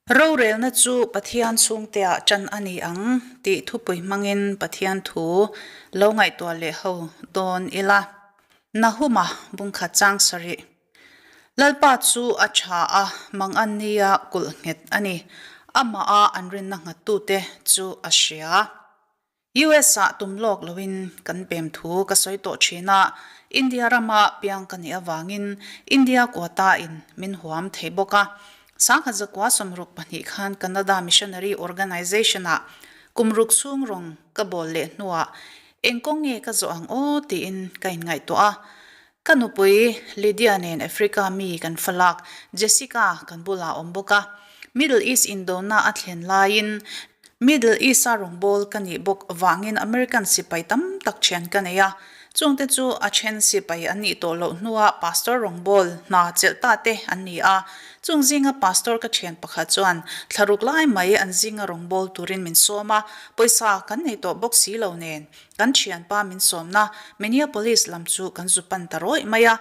Rorelna chu Pathian chhungteah ṭan a ni ang tih thupui hmangin Pathian thu lo ngaihtuah leh ho dawn ila. Nahuma bungkhat chang sarih. Lalpa chu a ṭha a, mangan nia kulh nghet a ni. Amaha an rinna nghattute chu a hria. US-ah tum lawk loin kan pem thu ka sawi tawh thin a, India rama piang ka nih avangin India quota-in min huam thei bawk a. Sangha zakua 62 khan Canada Missionary Organization-ah kum ruk chhung rawng ka bawl leh hnuah eng kawng nge ka zawh ang aw tiin ka inngaihtuah a. Ka nupui Lydia nen Africa mi kan falak Jessica kan bulah awm bawk a. Middle East indona a thlen laiin Middle East-a rawngbâwl ka nih bawk vangin American sipai tam tak ṭhian ka nei a. Chungte chu a ṭhen sipai an nih tawh loh hnua pastor rawngbâwl hna chelh ta te an ni a. Chung zinga pastor ka ṭhian pakhat chuan thlaruk lai mai an zinga rawngbâwl turin min sawm a, pawisa kan nei tawh bawk si lo nen kan ṭhianpa min sawmna Minneapolis lam chu kan zu pan ta rawih mai a.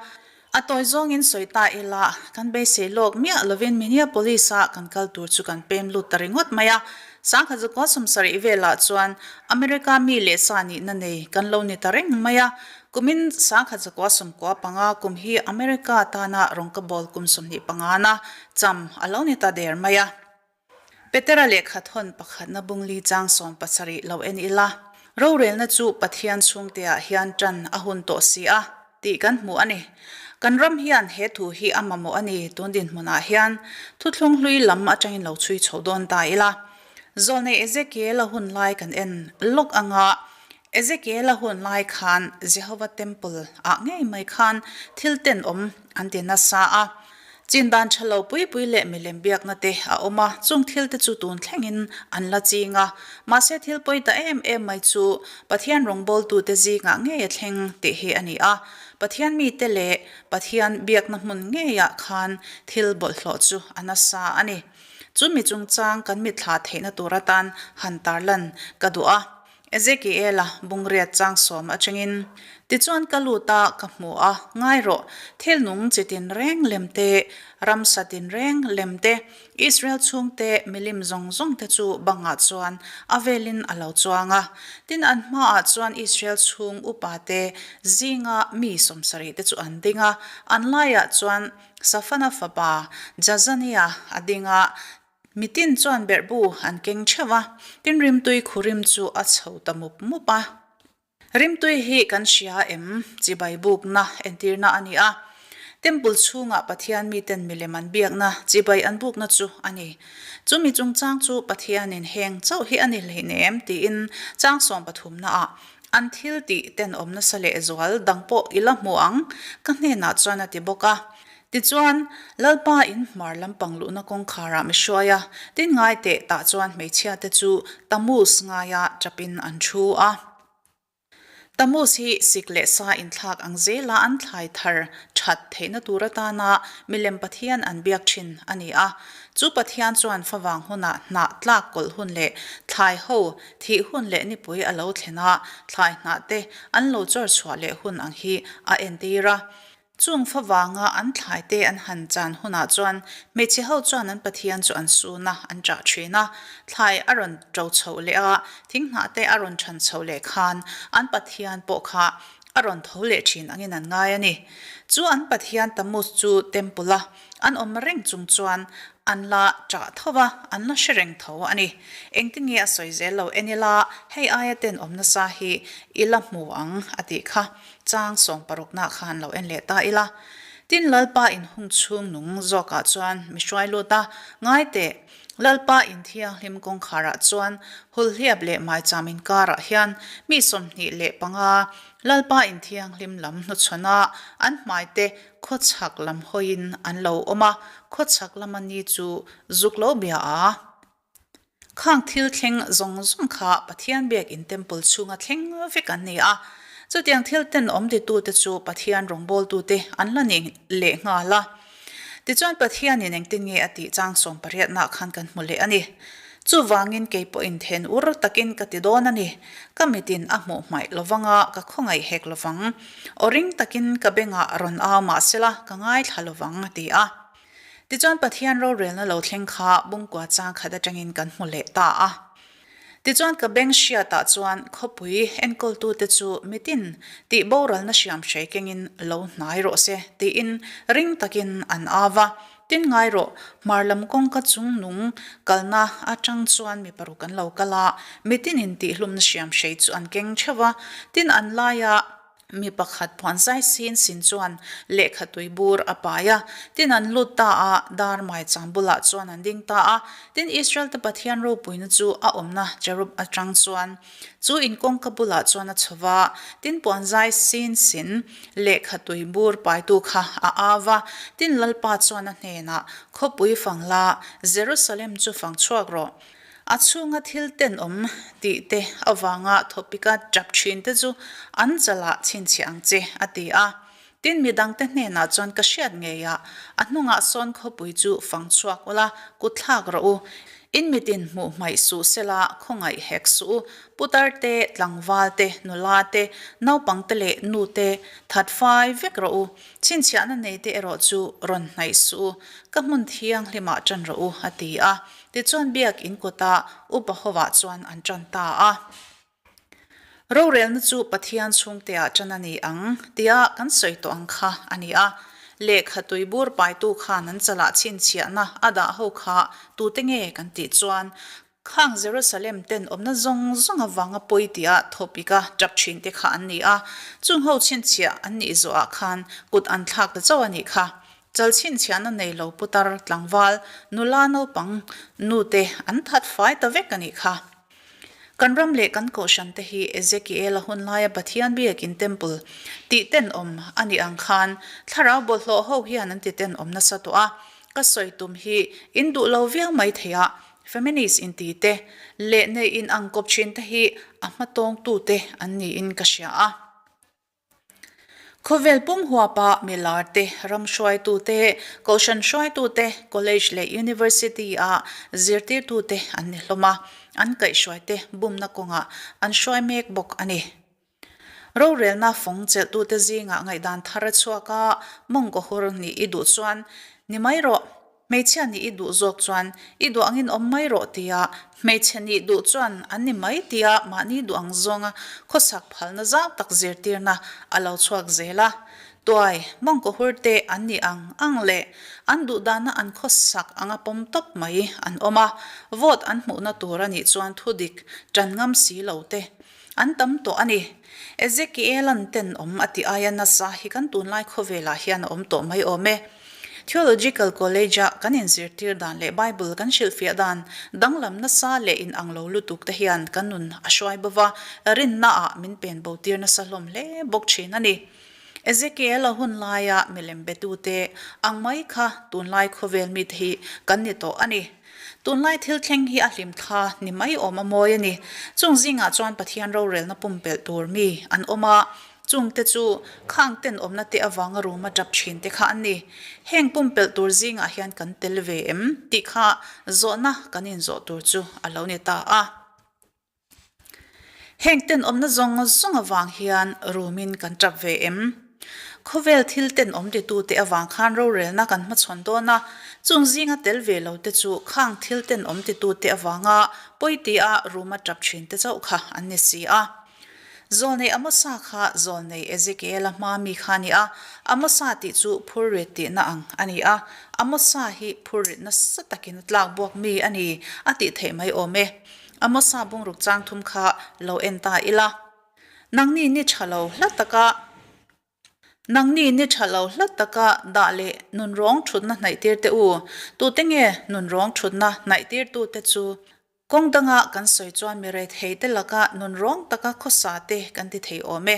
A tawi zawngin sawi ta ila, kan beisei lawk miah lovin Minneapolis-a kan kal tur chu kan pem lut ta ringawt mai a. Sangha zakua 70 velah chuan America mi leh sa nihna nei kan lo ni ta reng mai a. Kumin sangha zakua 95 kum hi America tana rawng ka bawl kum 25 na cham a lo ni ta der mai a. Petera lehkha thawn pakhatna bungli chang 17 lo en ila, rorelna chu Pathian chhungteah hian ṭan a hun tawh si a, tih kan hmu a ni. Kan ram hian he thu hi a mamawh a ni, tun dinhmunah hian thuthlung hlui lam aṭangin lo chhui chho dawn ta ila. Zawlnei Ezekiel-a hun lai kan en lawk anga, Ezekiel-a hun lai khan Jehova Temple ah ngei mai khan thil tenawm an ti nasa a. Chin dan tha lo pui pui leh milem biakna te a awm a, chung thil te chu tun thlengin an la ching a. Mahse thil pawi ta em em mai chu Pathian rawngbawltute zingah ngei a thleng tih hi a ni a. Pathian mite leh Pathian biakna hmun ngeiah khan thil bawlhhlawh chu a nasa a ni. Chu mi chungchang kan mitthla theihna tur atan han tarlan ka duh a. Ezekiela bungriat chang sawm atangin, Tichuan ka lut a, ka hmu a, ngai rawh, thil nung chi tinreng lem te, ramsa tinreng lem te, Israel chhungte milim zawng zawng te chu bangah chuan a velin a lo chuang a. Tin, an hmaah chuan Israel chhung upa te zinga mi 70 te chu an ding a, an laiah chuan Safana fapa Jazania a ding a, Mitin chuan berhbu an keng theuh a, tin rimtui khu rim chu a chho ta mup mup a. Rimtui hi kan hria em? Chibai bukna entirna a ni a. Temple chhungah Pathian miten milem an biakna chibai an bukna chu a ni. Chumi chungchang chu Pathianin heng chauh hi a ni hleinem tiin chang sawmpathumnaah an thil tih tenawm nasa lehzual dang pawh i la hmu ang ka hnenah chuan a ti bawk a. Tichuan, Lalpa in hmar lampang luhna kawngkharah mi hruai a, tin ngai teh tah chuan hmeichhiate chu Tammuz ngaia chapin an thu a. Tammuz hi sik leh sa inthlak ang zela an thlai thar that theihna tur atana milem pathian an biak thin a ni a. Chu pathian chuan favang hunah hnah tlak kawlh hun leh thlai ho thih hun leh nipui a lo thlen a, thlai hnah te an lo chawr chhuah leh hun ang hi a entir a. Chung favanga an thlai te an han chan hunah chuan hmeichhe ho chuan an Pathian chu an sun a, an ṭah ṭhin a. Thlai a rawn ṭo chhoh leh a, thinghnah te a rawn ṭhan chhoh leh khan an Pathian pawh kha a rawn tho leh ṭhin angin an ngai a ni. Chu an Pathian Tammuz chu Temple-a an awm reng chung chuan an la ṭah tho va, an la hre reng tho a ni. Engtin nge a sawi zel lo en ila, hei aia tenawm nasa hi i la hmu ang a tih kha. Chang 60 nah khan lo en leh ta ila. Tin, Lalpa in hung chhung nung zawkah chuan mi hruai lut a, ngai teh, Lalpa in thianghlim kawngkharah chuan hulhliap leh maicham inkarah hian mi 25 Lalpa in thianghlim lam hnuchhawn a, an hmaite khawchhak lam hawiin an lo awm a, khawchhak lama ni chu zuk lo bia a. Khang thil thleng zawng zawng kha Pathian biakin temple chhunga thleng vek an ni a. Chutiang thil tenawm titute chu Pathian rawngbawltute an la ni leh nghal a. Tichuan Pathianin engtin nge a tih chang 18 nah khan kan hmu leh a ni. Chuvangin kei pawhin then ur takin ka ti dawn a ni. Ka mitin a hmuh hmaih lovang a, ka khawngaih hek lovang. Aw ring takin ka bengah rawn au mahsela ka ngaithla lovang a ti a. Tichuan Pathian rorelna lo thleng kha bungkua chang khat atangin kan hmu leh ta a. Tichuan ka beng hriatah chuan khawpui enkawltute chu mitin tih boralna hriam hrei kengin lo hnai rawh se tiin ring takin an au va. Tin ngai rawh, hmar lam kawngka chung nung kalna atang chuan mi paruk an lo kal a, mitinin tihhlumna hriam hrei chu an keng theuh va. Tin an laia Mi pakhat puanzai sin sin chuan lehkha tui bur a pai a, tin an lut ta a, dar maichang bulah chuan an ding ta a. Tin Israel te Pathian ropuina chu a awmna cherub atang chuan chu in kawngka bulah chuan a chho va, tin puanzai sin sin lehkha tui bur paitu kha a au va. Tin Lalpa chuan a hnenah, Khawpui fang la, Jerusalem chu fang chhuak rawh. A chhunga thil tenawm tih te avanga thawpika tap thin te chu an chalah chhinchhiah ang che, a ti a. Tin, midangte hnenah chuan ka hriat ngei a, a hnungah sawn khawpui chu fang chhuak ula, kut thlak rawh u. In mitin hmuh hmaih suh sela khawngaih hek suh u. Putar te, tlangval te, nula te, naupang te leh nu te that fai vek rawh u. Chhinchhiahna nei te erawh chu rawn hnaih suh u. Ka hmun thianghlimah ṭan rawh u, a ti a. Tichuan biak in kawtah upa hovah chuan an ṭan ta a. Rorelna chu Pathian chhungteah ṭan a ni ang tia kan sawi tawh ang kha a ni a. Lehkha tui bur paitu khan an chalah chhinchhiahna a dah ho kha tute nge kan tih chuan khang Jerusalem ten awmna zawng zawng avanga pawi tia thawpika ṭap ṭhinte kha an ni a. Chung ho chhinchhiah an nih zawhah khan kut an thlak ta chauh a nih kha. Chal chhinchhiahna nei lo putar tlangval nula naupang nu te an that fai ta vek a nih kha. Kan ram leh kan kohhran te hi Ezekiel-a hun laia Pathian biakin temple tih tenawm a nih ang khan thlarau bawlhhlawh ho hian an ti tenawm nasa tawh a. Ka sawi tum hi in duh lo viau mai thei a, feminist inti te leh nei in ang kawp thin te hi a hmatawngtu te an niin ka hria a. Khawvel pum huapa milar te, ram hruaitu te, kohhran hruaitu te, college leh university a zirtirtu te an ni hlawm a, an kaihhruai te bumna kawngah an hruai mek bawk a ni. Rorelna fawng chelhtute zingah ngaihdan thar a chhuak a, mawngkawhur nih i duh chuan ni mai rawh. Hmeichhia nih i duh zawk chuan i duh angin awm mai rawh tia hmeichhe nih duh chuan an ni mai tia mahni duh ang zawnga khawsak phalna zau tak zirtirna a lo chhuak zel a. Tuai, mawngkawhur te an nih ang ang leh an duh dana an khawsak anga pawm tawp mai an awm a, vote an hmuhna tur a nih chuan thudik tan ngam si lo te an tam tawh a ni. Ezekiel-a'n tenawm a tih aia nasa hi kan tunlai khawvelah hian a awm tawh mai awm e. Theological College-a kan inzirtir dan leh Bible kan hrilhfiah dan danglam nasa leh inang lo lutuk te hian kan nun a hruai bo va, rinnaah min pen bo tir nasa hlawm hle bawk thin a ni. Ezekiel-a hun laia milem betute ang mai kha tunlai khawvel mite hi kan ni tawh a ni. Tunlai thil thleng hi a hlim thla ni mai awm a mawi a ni. Chung zingah chuan Pathian rorelna pumpelh tur mi an awm a, Chungte chu khang tenawmna te avanga ruma tap thin te kha an ni. Heng pumpelh tur zingah hian kan tel ve em? tih kha zawhna kan inzawh tur chu a lo ni ta a. Heng tenawmna zawng zawng avang hian rumin kan tap ve em? Khawvel thil tenawm titute avang khan rorelna kan hmachhawn dawn a, chung zinga tel ve lo te chu khang thil tenawm titute avanga pawi tia ruma tap thin te chauh kha an ni si a. Zawlnei Amosa kha zawlnei Ezekiela hma mi kha a ni a, Amosa tih chu phurrit tihna ang a ni a, Amosa hi phurrit nasa takin a tlak buak mi a ni a tih theih mai awm e. Amosa bungruk chang thum kha lo en ta ila. Nangni ni tha lo hla taka Nangni ni tha lo hla taka dah leh nunrawng thutna hnaihtir teh u. Tute nge nunrawng thutna hnaihtirtute chu? Kawng danga kan sawi chuan mi retheite laka nun rawng taka khawsa te kan ti thei awm e.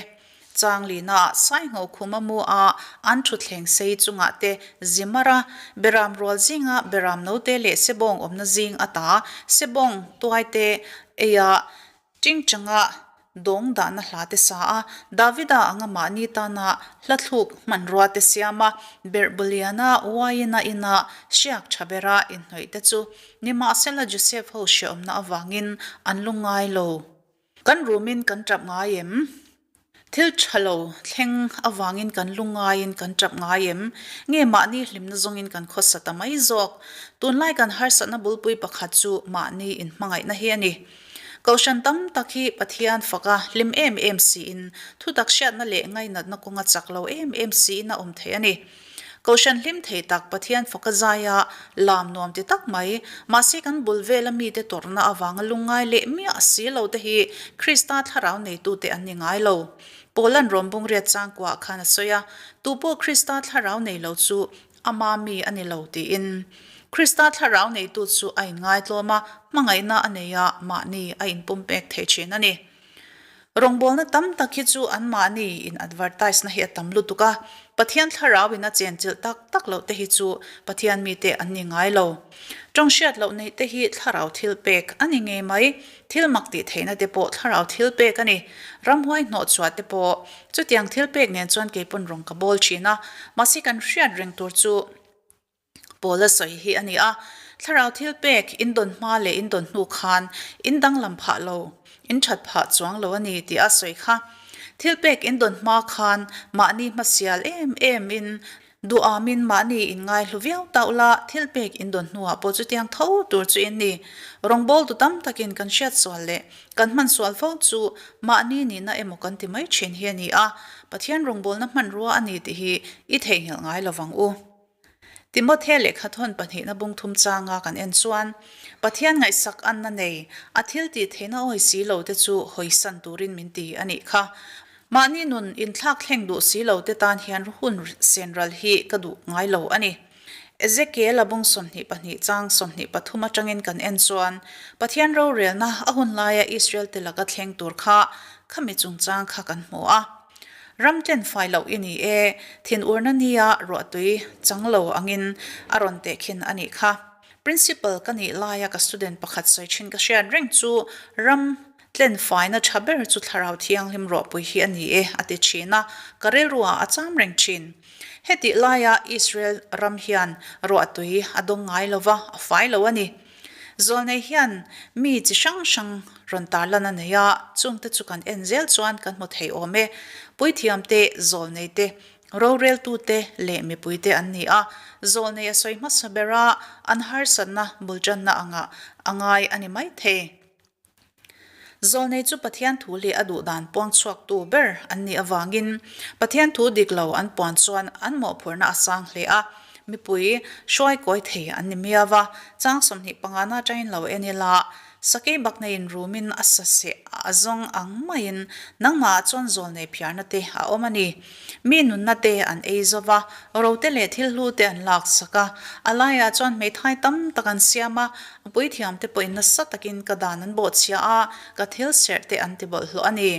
Changlina ah Saingho khuma mu a an thutthleng sei chungah te Zimar a, Beram rual zinga Beram note leh Sebawng awmna zing ata Sebawng tuai te ei a Tingchanga Dawng dahna hla te sa a, Davida anga mahni tana hla thluk hmanrua te siam a, Berhbuliana uaiina ina hriak tha bera inhnawih te chu nimahsela Joseph ho hreawmna avangin an lu ngai lo. Kan rumin kan tap ngai em? Thil tha lo thleng avangin kan lu ngaiin kan tap ngai em? Nge mahni hlimna zawngin kan khawsa ta mai zawk? Tunlai kan harsatna bulpui pakhat chu mahni inhmangaihna hi a ni. Kohhran tam tak hi Pathian faka hlim em em siin, thutak hriatna leh ngainatna kawnga chak lo em em siin a awm thei a ni. Kohhran hlim thei tak Pathian faka zaia lam nuam ti tak mai, mahse kan bul vela mite tawrhna avanga lungngai leh miah si lo te hi Krista thlarau neitute an ni ngai lo. Paula'n Rawmbung riat changkuaah khan a sawi a, Tupawh Krista thlarau nei lo chu ama mi a ni lo tiin. Krista thlarau neitu chu a inngaitlawm a, hmangaihna a nei a, mahni a inpumpek thei thin a ni. Rawngbawlna tam tak hi chu anmahni in advertise na hi a tam lutuk a, Pathian thlarau in a chenchilh tak tak loh te hi chu Pathian mite an ni ngai lo. Tawng hriat loh neih te hi thlarau thil pek a ni ngei mai, thil mak tih theihna te pawh thlarau thil pek a ni. Ramhuai hnawhchhuah te pawh chutiang thil pek nen chuan keipawn rawng ka bawl thin a, mahse kan hriat reng tur chu Pawl a sawi hi a ni a, thlarau thil pek in dawn hma leh in dawn hnu khan in danglam phah lo, in that phah chuang lo a ni tih a sawi kha. Thil pek in dawn hma khan mahni hmasial em em in duhamin mahni in ngaihlu viau tauh la, thil pek in dawn hnuah pawh chutiang tho tur chu in ni. Rawngbawltu tam takin kan hriat sual leh kan hman sual fo chu mahni nihna emaw kan ti mai thin hi a ni a, Pathian rawngbawlna hmanrua a ni tih hi i theihnghilh ngai lovang u. Timothea lehkha thawn pahnihna bung thum changa kan en chuan, Pathian ngaihsak anna nei, a thil tih theihna awi si lo te chu hawisan turin min ti a nih kha. Mahni nun inthlak thleng duh si lo te tan hian hun senral hi ka duh ngai lo a ni. Ezekiel a bung 22 chang 23 atangin kan en chuan, Pathian rorelna a hun laia Israel te laka thleng tur kha khami chungchang kha kan hmu a. Ram tlen fai loh i ni e, thinurna nia ruahtui chang lo angin a rawn tehkhin a nih kha. Principal ka nih laia ka student pakhat sawi thin ka hriat reng chu ram tlen faina tha ber chu thlarau thianghlim ruahpui hi a ni e a ti thin a, ka rilruah a cham reng thin. Hetih laia Israel ram hian ruahtui a dawng ngai lova, a fai lo a ni. Zawlnei hian mi chi hrang hrang rawn tarlan a nei a, chungte chu kan en zel chuan kan hmu thei awm e. Puithiamte, zawlneite, roreltute leh mipuite an ni a, zawlnei a sawi hmasa ber a, an harsatna bultanna angah a ngai a ni maithei. Zawlnei chu Pathian thu leh a duhdan puang chhuaktu ber an nih avangin Pathian thu dik lo an puan chuan an mawhphurhna a sang hle a, mipui hruai kawi thei an ni miau a. Chang 25 na atangin lo en ila, sakei bakneiin rumin a sa seh a zawng ang maiin nangmahah chuan zawlnei phiarna te a awm a ni. Mi nunna te an ei zo va, rote leh thil hlu te an lak sak a, a laiah chuan hmeithai tam tak an siam a, a puithiam te pawhin nasa takin ka dan an bawhchhia a, ka thil serh te an ti bawlhhlawh a ni.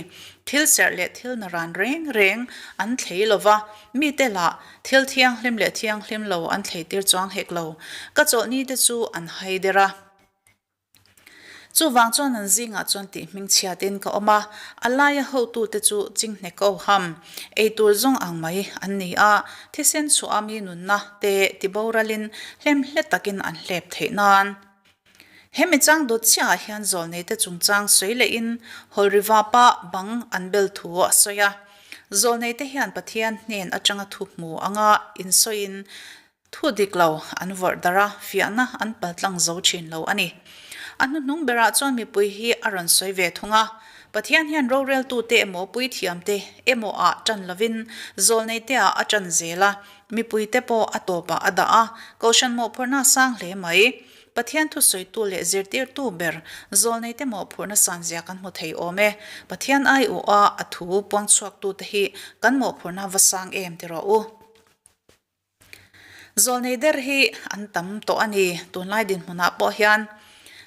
Thil serh leh thil naran reng reng an thlei lo va, mite lah thil thianghlim leh thianghlim lo an thlei tir chuang hek lo. Ka chawlhni te chu an hai der a. Chuvang chuan an zingah chuan tih hmingchhiatin ka awm a, a laia hotute chu chinghne ko ham, eitur zawng ang mai an ni a, thisen chhuah a mi nunna te tiboralin hlemhle takin an hlep theih nan. He mi chang dawt chiahah hian zawlneite chungchang sawi lehin Hawlrivapa bang an bel thu a sawi a. Zawlneite hian Pathian hnen atanga thu hmu anga insawiin Thu dik lo an vawrh darh a, fiahna an paltlang zo thin lo a ni. A hnuhnung berah chuan mipui hi a rawn sawi ve thung a, Pathian hian roreltute emaw puithiamte emaw ah tan lovin zawlneite ah a tan zel a, mipuite pawh a tawpah a dah a, Kohhran mawhphurhna a sang hle mai. Pathian thusawitu leh zirtirtu ber zawlneite mawhphurhna sanzia kan hmu thei awm e. Pathian aiawha a thu puangchhuaktute hi kan mawhphurhna va sang em ti rawh u. Zawlnei der hi an tam tawh a ni. Tunlai dinhmunah pawh hian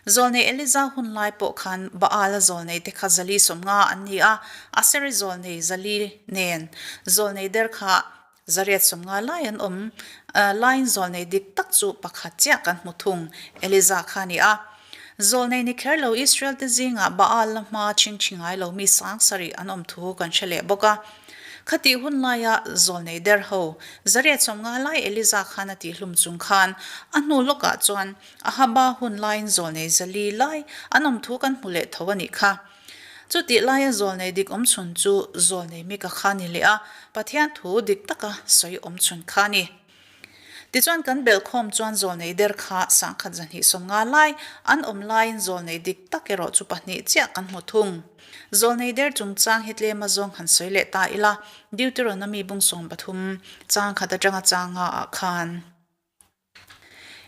Zawlnei Eliza hun lai pawh khan Baal-a zawlnei te kha zali 50 an ni a, Aseri zawlnei zali nen zawlnei der kha zariat 50 lai an awm laiin zawlnei dik tak chu pakhat chiah kan hmu thung, Eliza kha a ni a. Zawlnei ni kher lo Israel te zingah Baal-a hma chhingchhi ngai lo mi sang sarih an awm thu kan hre leh bawk a. Khatih hun laia zawlnei der ho zariat 50 lai Eliza khan a tihhlum chung khan a hnu lawkah chuan Ahaba hun laiin zawlnei zali lai an awm thu kan hmu leh tho a nih kha. Chutih laia zawlnei dik awmchhun chu zawlnei Mika kha ni leh a, Pathian thu dik taka sawi awmchhun kha a ni. Tichuan kan belhkhawm chuan zawlnei der kha sangkhat zahnih 50 lai an awm laiin zawlnei dik tak erawh chu pahnih chiah kan hmu thung. Zawlnei der chungchang hi tlema zawng han sawi leh ta ila, Deuteronomy bung 13 chang khat atanga chang nga ah khan.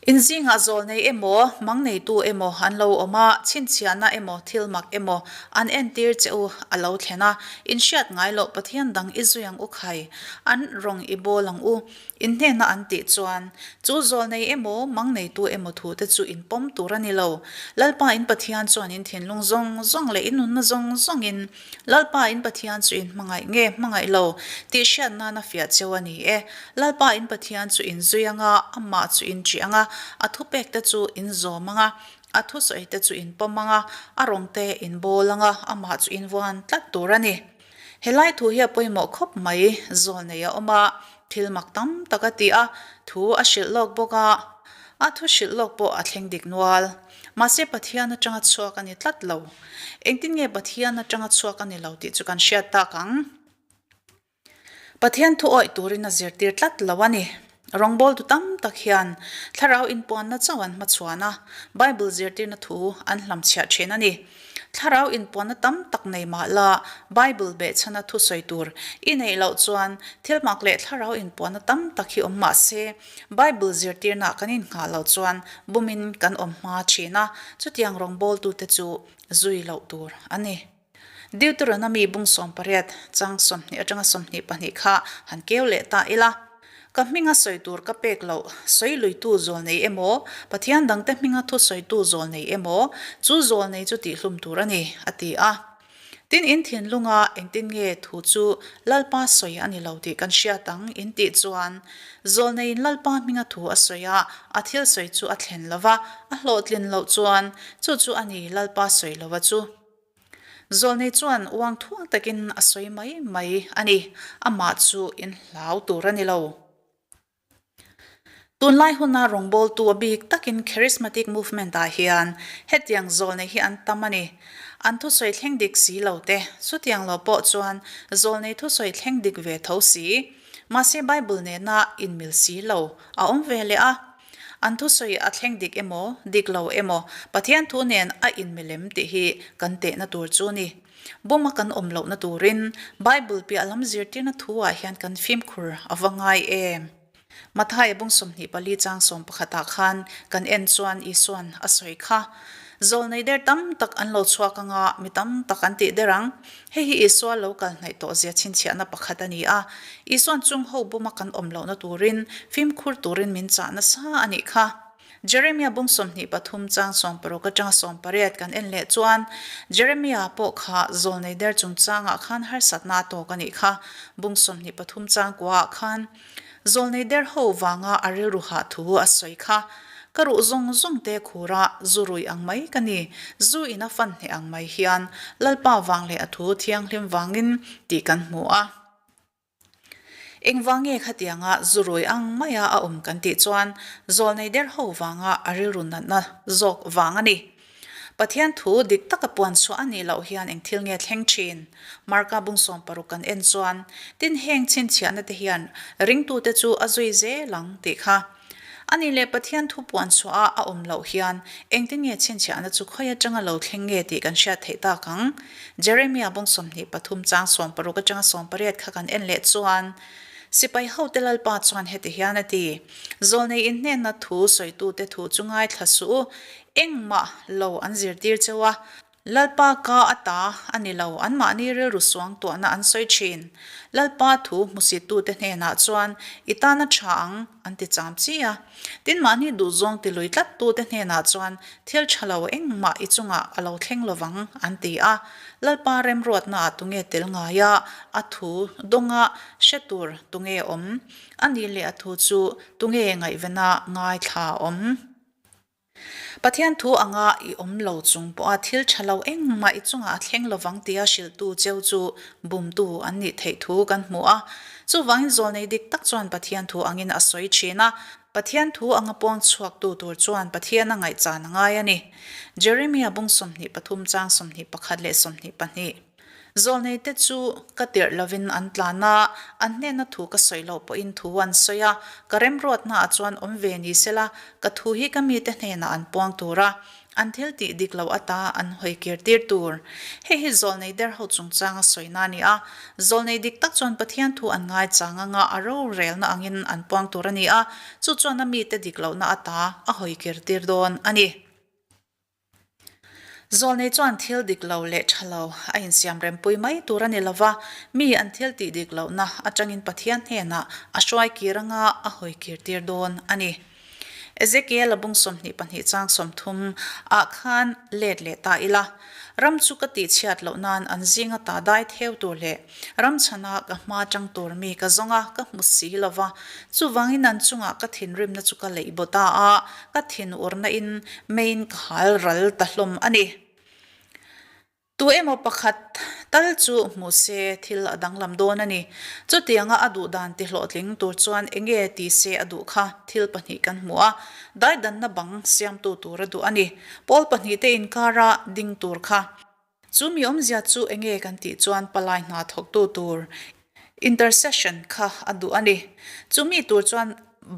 In zingah zawlnei emaw, mang neitu emaw an lo awm a, chhinchhiahna emaw, thil mak emaw an entir che u a lo thlen a, in hriat ngai loh Pathian dang i zui ang u khai, an rawng i bawl ang u, in hnena an tih chuan, chu zawlnei emaw, mang neitu emaw thute chu in pawm tur a ni lo. Lalpa in Pathian chuan in thinlung zawng zawng leh in nunna zawng zawngin Lalpa in Pathian chu in hmangaih nge hmangaih lo tih hriat nan a fiah cheu a ni e. Lalpa in Pathian chu in zui ang a, amah chu in ṭih ang a, a thupek te chu in zawm ang a, a thusawi te chu in pawm ang a, a rawng te in bawl ang a, amah chu in vuan tlat tur a ni. Helai thu hi a pawimawh khawp mai, zawl nei a awm a, thil mak tam tak a ti a, thu a hrilh lawk bawk a, a thu hrilh lawk pawh a thleng dik nual. Mahse Pathian atanga chhuak a ni tlat lo. Engtin nge Pathian atanga chhuak a ni lo tih chu kan hriat tak ang. Pathian thu awih turin a zirtir tlat lo a ni. Rawngbawltu tam tak hian thlarau inpuanna chauh an hmachhuan a, Bible zirtirna thu an hlamchhiah thin a ni. Thlarau inpuanna tam tak nei mah la, Bible behchhana thu sawi tur i neih loh chuan thilmak leh thlarau inpuanna tam tak hi awm mah se, Bible zirtirnaah kan innghah loh chuan bumin kan awm hma thin a, chutiang rawngbawltute chu zui loh tur a ni. Deuteronomy bung 18 chang 20 atanga 22 kha han keu leh ta ila. Ka hminga sawi tur ka pek loh, sawi luitu zawl nei emaw, Pathian dangte hminga thu sawitu zawl nei emaw, chu zawl nei chu tihhlum tur a ni, a ti a. Tin, in thinlunga engtin nge thu chu Lalpa sawi a ni lo tih kan hriat ang in tih chuan, zawl neiin Lalpa hminga thu a sawi a, a thil sawi chu a thlen lo va, a hlawhtlin loh chuan, chu chu a ni Lalpa sawi lova chu. Zawlnei chuan uang thuang takin a sawi mai mai a ni, amah chu in hlau tur a ni lo. Tunlai huna rawngbawltu a bik takin Charismatic Movement ah hian hetiang zawlnei hi an tam a ni. An thusawi thleng dik si lo te, chutiang lo pawh chuan zawlnei thusawi thleng dik ve tho si, mahse Bible nena inmil si lo a awm ve leh a. An thusawi a thleng dik emaw, dik lo emaw, Pathian thu nen a inmilem tih hi kan tehna tur chu a ni. Bawma kan awm lohna turin Bible piah lam zirtirna thu-ah hian kan fimkhur a va ngai em? Mathaia bung 24 chang 11 ah khan kan en chuan Isuan a sawi kha. Zawlnei der tam tak an lo chhuak anga mi tam tak an tih der ang. Hei hi Isua lo kal hnaih tawh zia chhinchhiahna pakhat a ni a. Isuan chung ho buma kan awm lohna turin fimkhur turin min chah nasa a nih kha. Jeremia bung 23 chang 16 atanga 18 kan en leh chuan Jeremia pawh kha zawlnei der chungchangah khan harsatna a tawk a nih kha. Bung 23 chang kuaah khan Zawlnei der ho vanga a rilru hah thu a sawi kha. Ka ruh zawng zawng te khura zu rui ang mai ka ni, zu in a fan hneh ang mai hian Lalpa vang leh a thu thianghlim vangin tih kan hmu a. Engvang nge khatianga zu rui ang maia a awm kan tih chuan zawlnei der ho vanga a rilru natna zawk vang a ni. Pathian thu dik taka puan chhuah a nih loh hian eng thil nge thleng thin? Marka bung 60 kan en chuan, tin heng chhinchhiahna te hian ringtute chu a zui zel ang tih kha. A nih leh Pathian thu puan chhuah a a awm loh hian engtin nge chhinchhiahna chu khawi atanga lo thleng nge tih kan hriat theih tak ang? Jeremia bung 23 chang 60 atanga 18 kha kan en leh chuan, Sipai hote Lalpa chuan heti hian a ti, Zawlnei inhnenna thu sawitute thu chu ngaithla suh u, Engmah lo an zirtir cheu a, Lalpa ka a ta a ni lo, anmahni rilru suang tuahna an sawi thin. Lalpa thu hmusittute hnenah chuan i tan a tha ang an ti cham chi a. Tin, mahni duhzawng ti lui tlattute hnenah chuan thil tha lo engmah i chungah a lo thleng lovang an ti a. Lalpa remruatnaah tunge tel ngai a, a thu dawnga hre tur tunge awm? A nih leh a thu chu tunge ngaihvena ngaithla awm? Pathian thu anga i awm lo chung pawha thil tha lo engmah i chungah a thleng lovang tia hrilhtu cheu chu bumtu an nih theih thu kan hmu a. Chuvangin zawlnei dik tak chuan Pathian thu angin a sawi thin a. Pathian thu anga puang chhuaktu tur chuan Pathian a ngaihchan a ngai a ni. Jeremia bung 23 chang 21 leh 22. Zawlneite chu ka tirh lovin an tlan a, an hnena thu ka sawi loh pawhin thu an sawi a, ka remruatnaah chuan awm ve ni sela, ka thu hi ka mite hnenah an puang tur a, an thil tih dik loh ata an hawi kir tir tur. Hei hi zawlnei der ho chungchang a sawina a ni a, zawlnei dik tak chuan Pathian thu an ngaichang anga a rorelna angin an puang tur a ni a, chu chuan a mite dik lohna ata a hawi kir tir dawn a ni. Zawlnei chuan thil dik lo leh tha lo a insiam rempui mai tur a ni lo va, mi an thil tih dik lohna atangin Pathian hnenah a hruai kir anga a hawi kir tir dawn a ni. Ezekiel-a bung 22 chang 30 ah khan let leh ta ila, Ram chu ka tihchhiat loh nan an zinga ta dai theu tur leh ram chhana ka hma tang tur mi ka zawng a, ka hmu si lo va. Chuvangin an chungah ka thinrimna chu ka leih baw ta a, ka thinurna in meiin ka hal ral ta hlawm a ni. Tu emaw pakhat tal chu hmu se thil a danglam dawn a ni. Chutianga a duh dan ti hlawhtling tur chuan enge ti se a duh kha thil pahnih kan hmu a, daidanna bang siamtu tur a duh a ni. Pawl pahnihte inkara ding tur kha. Chu mi awmzia chu enge kan tih chuan palai hna thawktu tur intercession kha a duh a ni. Chu mi tur chuan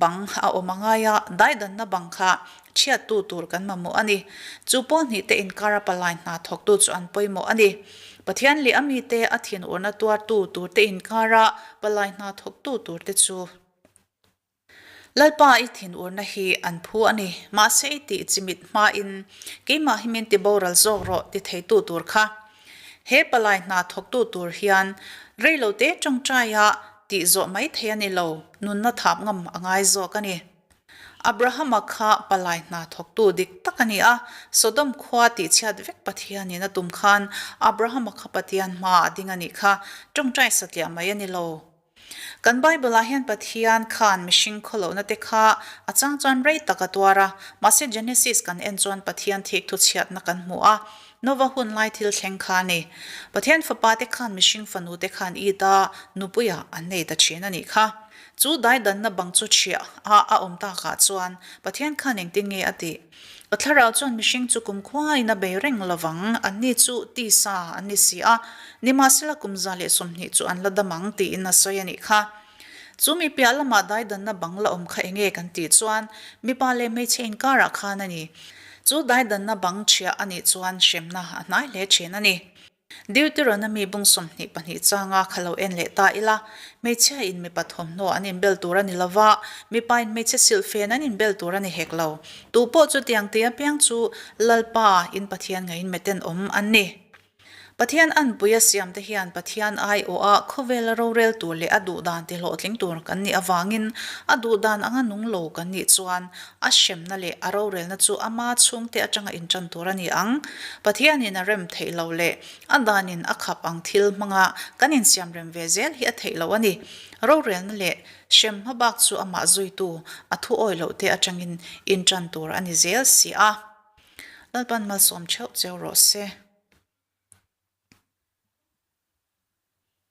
bang a awm a ngai a, daidanna bang kha chhiattu tur kan mamawh a ni. Chu pawl hnihte inkara palai hna thawktu chu an pawimawh a ni. Pathian leh a mite a thinurna tuartu turte inkara palai hna thawktu turte chu. Lalpa i thinurna hi an phu a ni, mahse i tih chimit hmain keimah hi min ti boral zawk rawh ti theitu tur kha. He palai hna thawktu tur hian reilote tawngtaia tih zawh mai thei a ni lo, nunna thap ngam a ngai zawk a ni. Abrahama kha palai hna thawktu dik tak a ni a, Sodom khua tihchhiat vek Pathianin a tum khan Abrahama kha Pathian hmaah a ding a nih kha, tawngtai satliah mai a ni lo. Kan Bible-ah hian Pathian khan mihring khawlohna te kha a chang chuan rei tak a tuar a, mahse Genesis kan en chuan Pathian thikthu chhiatna kan hmu a, Nova hun lai thil thleng kha a ni. Pathian fapa te khan mihring fanu te khan it a, nupuiah an nei ta thin a nih kha. Chu daidanna bang chu chhiah a a awm takah chuan Pathian khan engtin nge a tih? Ka thlarau chuan mihring chu kum khuaiin a bei reng lovang, anni chu tisa an ni si a, nimahsela kum 120 chu an la dam ang tiin a sawi a nih kha. Chu mi piah lamah daidanna bang la awm kha enge kan tih chuan mipa leh hmeichhe inkarah khan a ni. Chu daidanna bang chhiah a nih chuan hremna a hnai hle thin a ni. Deuteronomy bung 22 changa kha lo en leh ta ila, hmeichhia in mipa thawmhnaw an inbel tur a ni lova, mipa in hmeichhe silhfen an inbel tur a ni hek lo. Tu pawh chu tiang tih apiang chu Lalpa in Pathian ngeiin meten awm an ni. Pathian anpui a siam te hian Pathian aiawha khawvela rorel tur leh a duhdan ti hlawhtling tur kan nih avangin a duhdan anga nung lo kan nih chuan A hremna leh a rorelna chu ama chhungte atanga intan tur a ni ang. Pathianin a rem theih lo leh a danin a khap ang thil hmanga kan insiam rem ve zel hi a theih loh a ni. Rorelna leh hrem hmabak chu amah zuitu a thu awi loh te atangin intan tur a ni zel si a. Lalpan malsawm theuh cheu rawh se.